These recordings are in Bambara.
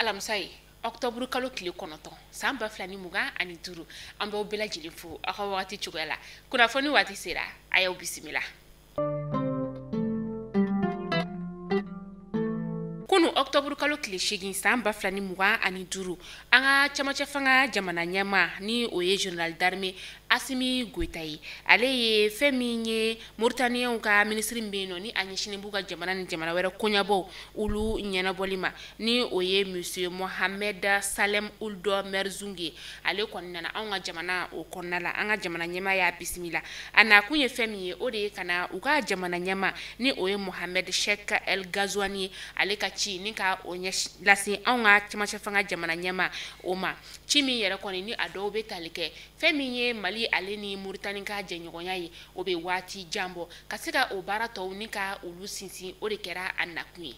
Alamisa ye, octobre kalo tile 9 san 2025. An b'aw bɛɛ lajɛlen fo aw ka wagati cogoya la. Kunnafoni waati sera, a y'aw bisimila. Kunu octobre kalo tile 8 san 2025, an ka camancɛ fanga jamana ɲɛmaa ni o ye général d'armée Assimi Goïta ye, ale ye fɛn min ye Mauritaniens ka minisiri min bɛ yen nɔ ni a ɲɛsinnen b'u ka jamana ni jamana wɛrɛ koɲɛbɔw olu ɲɛnabɔli ma, ni o ye monsieur Mohamed Salem Ould Merzoug ye. Ale kɔni nana anw ka jamana o kɔnɔna la, an ka jamana ɲɛmaa y'a bisimila. A nakun ye fɛn min ye, o de ye ka na u ka jamana ɲɛmaa ni o ye Mohamed Cheikh El Ghazouani ye, ale ka ci ni ka o lase anw ka camancɛ fanga jamana ɲɛmaa o ma. Ci min yɛrɛ kɔni ni a dɔw bɛ tali kɛ fɛn min ye Mali ale ni Mauritanie ka jɛɲɔgɔnya ye, o bɛ waati jan bɔ, ka se ka o baara tɔw ni ka olu sinsin, o de kɛra a nakun ye.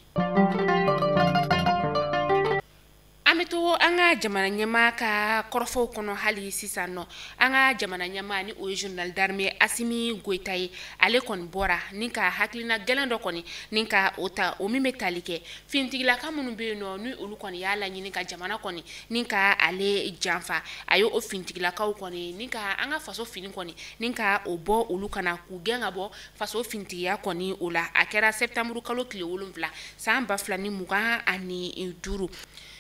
An bɛ to an ka jamana ɲɛmaa ka kɔrɔfɔw kɔnɔ hali sisan nɔ. An ka jamana ɲɛmaa ni o ye général d'armée Assimi Goïta ye, ale kɔni bɔra ni ka hakilina gɛlɛn dɔ kɔni ni ka o ta, o min bɛ tali kɛ finitigilaka minnu bɛ yen nɔ ni olu kɔni y'a laɲini ka jamana kɔni ni ka ale janfa. A ye o finitigilakaw kɔni ni ka an ka faso fini kɔni ni ka o bɔ olu kana k'u gɛn ka bɔ faso finitigiya kɔni o la. A kɛra septembre kalo tile 7 san 2025.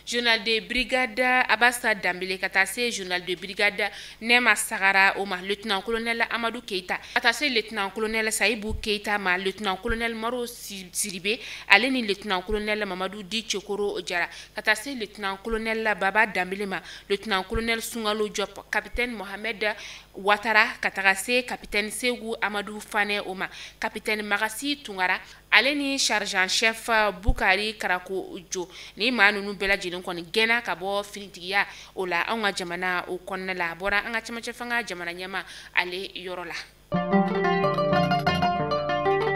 Général de brigade Abassa Dambélé ka taa se général de brigade Nema Sagara o ma, lieutenant colonel Amadou Keita ka taa se lieutenant colonel Saïbou Keita ma, lieutenant colonel Maro Sidibé ale ni lieutenant colonel Mamadou Di Cekoro Jara ka taa se lieutenant colonel Baba Dambélé ma, lieutenant colonel Sungalo Diop, capitaine Mohamed Ouattara ka taga se capitaine Segou Amadou Fane o ma, capitaine Magasi Tunkara ale ni sergent chef Bukari Karako Jo. Ni maa ninnu bɛɛ lajɛlen kɔni gɛnna ka bɔ finitigiya o la anw ka jamana o kɔnɔna la. A bɔra an ka camancɛ fanga jamana ɲɛmaa ale yɔrɔ la.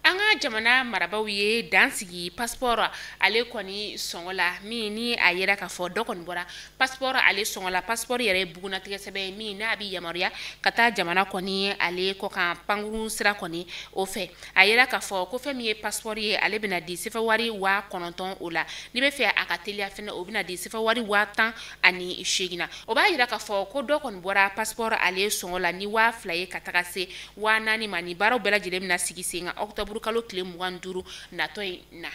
An ka jamana marabaaw ye dan sigi passeport ale kɔni sɔngɔ la, min ni a yera k'a fɔ dɔ kɔni bɔra passeport ale sɔngɔ la. Passeport yɛrɛ ye bugunnatigɛ sɛbɛn ye min n'a bɛ yamaruya ka taa jamana kɔni ale kɔkan pankurun sira kɔni o fɛ. A yera k'a fɔ ko fɛn min ye passeport ye, ale bɛna di sefa wari 9000 o la. N'i bɛ fɛ a ka teliya fɛnɛ, o bɛna di sefa wari 18000 na. O b'a yira k'a fɔ ko dɔ kɔni bɔra passeport ale sɔngɔ la ni 2000 ye ka taga se 4000 ma. Ni baaraw bɛɛ lajɛlen bɛna sigi sen kan octobre kalo tile 25 natɔ in na.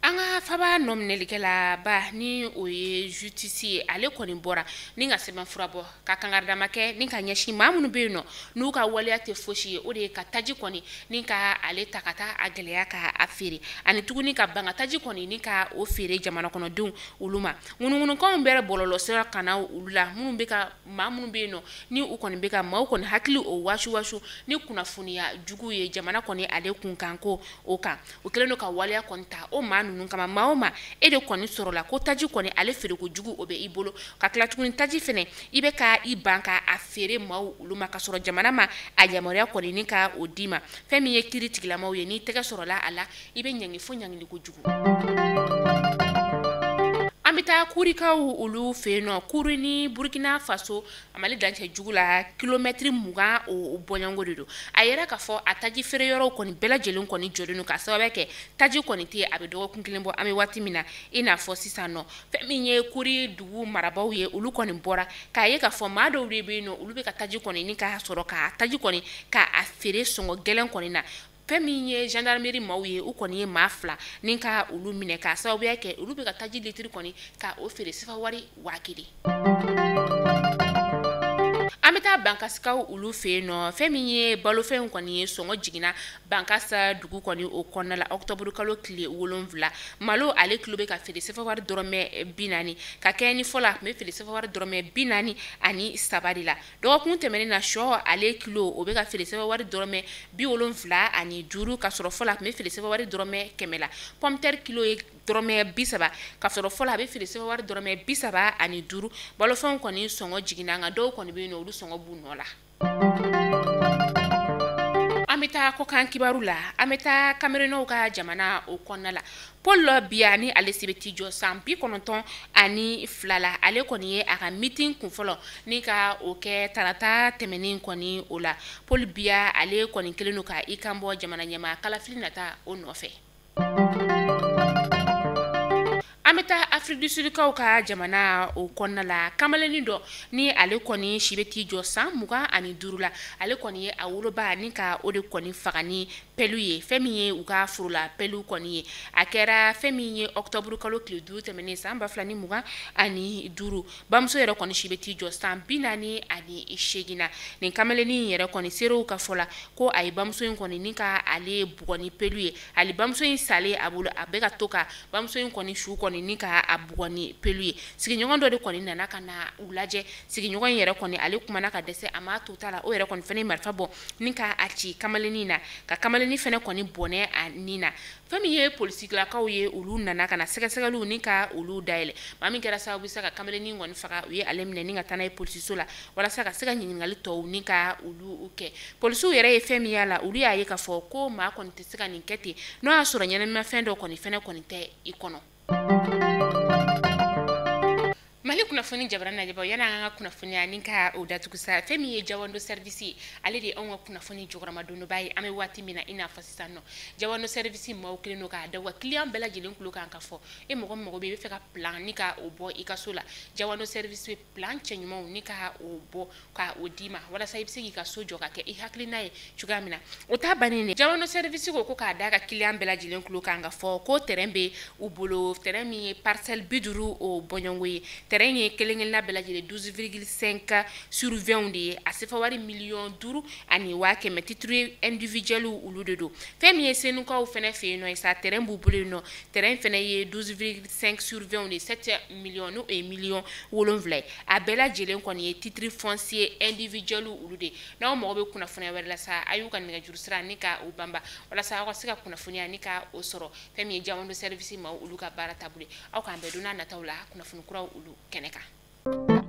An ka faba nɔminɛlikɛla ba ni o ye justice ye, ale kɔni bɔra ni ka sɛbɛn fura bɔ ka kangaridama kɛ ni ka ɲɛsin maa minnu bɛ yen nɔ n'u ka waleya tɛ fosi ye, o de ye ka taji kɔni ni ka ale ta ka taa a gɛlɛya ka a feere, ani tuguni ka ban ka taji kɔni ni ka o feere jamana kɔnɔdenw olu ma. Ŋunuŋunukanw bɛɛ bɔlɔlɔ sira kan na olu la, minnu bɛ ka maa minnu bɛ yen nɔ ni u kɔni bɛ ka maaw kɔni hakili o wasu wasu ni kunnafoniya jugu ye jamana kɔni ale kunkanko o kan. O kɛlen don ka waleya kɔni ta o maa ninnu kama. Maa o maa e de kɔni sɔrɔla ko taji kɔni ale feereko jugu o bɛ i bolo, ka tila tuguni taji fɛnɛ i bɛ ka i ban ka a feere maaw olu ma, ka sɔrɔ jamana ma a yamaruya kɔni ni ka o d'i ma. Fɛn min ye kiiri tigilamaw ye, n'i tɛgɛ sɔrɔla a la i bɛ ɲangi fo ɲangili kojugu. An bɛ taa Kurikaw olu fɛ yen nɔ. Kuri ni Burkina Faso Mali dancɛ jugu la kilomɛtiri 20 o bɔɲɔgɔnko de don. A yɛrɛ k'a fɔ a taji feere yɔrɔw kɔni bɛɛ lajɛlen kɔni jɔlen don, ka sababu kɛ taji kɔni tɛ yen a bɛ dɔgɔkun kelen bɔ an bɛ waati min na i n'a fɔ sisan nɔ. Fɛn min ye Kuri dugu marabaaw ye, olu kɔni bɔra k'a ye k'a fɔ maa dɔw de bɛ yen nɔ, olu bɛ ka taji kɔni ni k'a sɔrɔ ka taji kɔni k'a feere sɔngɔ gɛlɛn kɔni na. Fɛn min ye gendarmerie maaw ye, u kɔni ye maa 2 ni ka olu minɛ k'a sababuya kɛ olu bɛ ka taji litiri kɔni ka o feere sefa wari 1000. An bɛ taa Bankasikaw olu fɛ yen nɔ. Fɛn min ye balofɛnw kɔni ye, sɔngɔ jiginna Bankasa dugu kɔni o kɔnɔna la octobre kalo tile 7. Malo ale kilo bɛ ka feere sefa wari dɔrɔmɛ 40, ka kɛ ni fɔlɔ a tun bɛ feere sefa wari dɔrɔmɛ 43 de la. Dɔgɔkun tɛmɛnen na, sɔ ale kilo o bɛ ka feere sefa wari dɔrɔmɛ 75, ka sɔrɔ fɔlɔ a tun bɛ feere sefa wari dɔrɔmɛ 100 la. Pomme de terre kilo ye dɔrɔmɛ 30, ka sɔrɔ fɔlɔ a bɛ feere sefa wari dɔrɔmɛ 35. Balofɛnw kɔni sɔngɔ jiginna, nka dɔw kɔni bɛ yen nɔ olu sɔngɔ b'u nɔ la. An bɛ taa kɔkan kibaru la. An bɛ taa Camerounɛw ka jamana o kɔnɔna la. Paul Biya ni ale se bɛ t'i jɔ san 92 la, ale kɔni ye a ka meeting kunfɔlɔ ni ka o kɛ tarata tɛmɛnen kɔni o la. Paul Biya ale kɔni kɛlen don ka i kan bɔ jamana ɲɛmaa kalafili nata o nɔfɛ. An bɛ taa Afrique du Sud kaw ka jamana o kɔnɔna la, kamalennin dɔ ni ale kɔni si bɛ t'i jɔ san 25 la, ale kɔni ye a woloba ni ka o de kɔni faga ni pelle ye, fɛn min ye u ka forola pelle kɔni ye. A kɛra fɛn min ye octobre kalo tile 5 tɛmɛnen san 2025. Bamuso yɛrɛ kɔni si bɛ t'i jɔ san 48 na. Nin kamalennin yɛrɛ kɔni seerew ka fɔ la ko a ye bamuso in kɔni ni ka ale bugɔ ni pelle ye. Ale bamuso in salen a bolo, a bɛ ka to ka bamuso in kɔni su kɔni ni ka a bugɔ ni pelle ye. Sigiɲɔgɔn dɔ de kɔni nana ka na u lajɛ. Sigiɲɔgɔn in yɛrɛ kɔni ale kumana ka dɛsɛ, a m'a to ta la, o yɛrɛ kɔni fɛnɛ marifa bɔ ni ka a ci kamalennin na, ka kamalennin fɛnɛ kɔni bɔnɛ a nin na. Fɛn min ye polisilakaw ye, olu nana ka na sɛgɛsɛgɛliw ni ka olu dayɛlɛ. Maa min kɛra sababu sa ka kamalennin kɔni faga, u ye ale minɛ ni ka taa n'a ye polisiso la walasa ka se ka ɲininkali tɔw ni ka olu kɛ. Polisiw yɛrɛ ye fɛn min y'a la, olu y'a ye k'a fɔ ko maa kɔni tɛ se ka nin kɛ ten n'o y'a sɔrɔ ɲɛnamafɛn dɔ kɔni fɛnɛ kɔni tɛ i kɔnɔ. Mali kunnafoni jabara lajɛbaw, yani an ka kunnafoniya ni ka o datugu sa, fɛn min ye Jawando Service ye, ale de ye anw ka kunnafoni jɔyɔrɔmadonba ye. An bɛ waati min na i n'a fɔ sisan nɔ, Jawando Service maaw kelen don k'a da u ka client bɛɛ lajɛlen tulo kan ka fɔ e mɔgɔ mɔgɔ bɛ yen i bɛ fɛ ka plan ni ka o bɔ i ka so la, Jawando Service bɛ plan cɛ ɲumanw ni ka o bɔ ka o d'i ma walasa i bɛ se k'i ka so jɔ ka kɛ i hakilina ye cogoya min na. O ta bannen dɛ, Jawando Service ko k'a da ka client bɛɛ lajɛlen tulo kan ka fɔ ko terrain bɛ u bolo, terrain min ye parcelle 50 o bɔɲɔgɔnko ye. Terrain ye kelen kelenna bɛɛ lajɛlen 12,5 sur 20 de ye, a sefa wari 5,1 million, titre individuel olu de don. Fɛn min ye Senukaw fɛnɛ fɛ yen nɔ ye sa, terrain b'u bolo yen nɔ, terrain fɛnɛ ye 12,5 sur 20 de ye, 7 millions, n'o ye 7 miliyɔn ye. A bɛɛ lajɛlen kɔni ye titre foncier individuel olu de ye. N'aw mago bɛ kunnafoniya wɛrɛ la sa, a y'u ka nɛgɛjuru sira ni ka u banba walasa aw ka se ka kunnafoniya ni ka o sɔrɔ. Fɛn min ye Jawando Service ma, olu ka baara taabolo ye. Aw k'an bɛn don n'a nataw la kunnafoni kuraw olu kɛnɛ kan.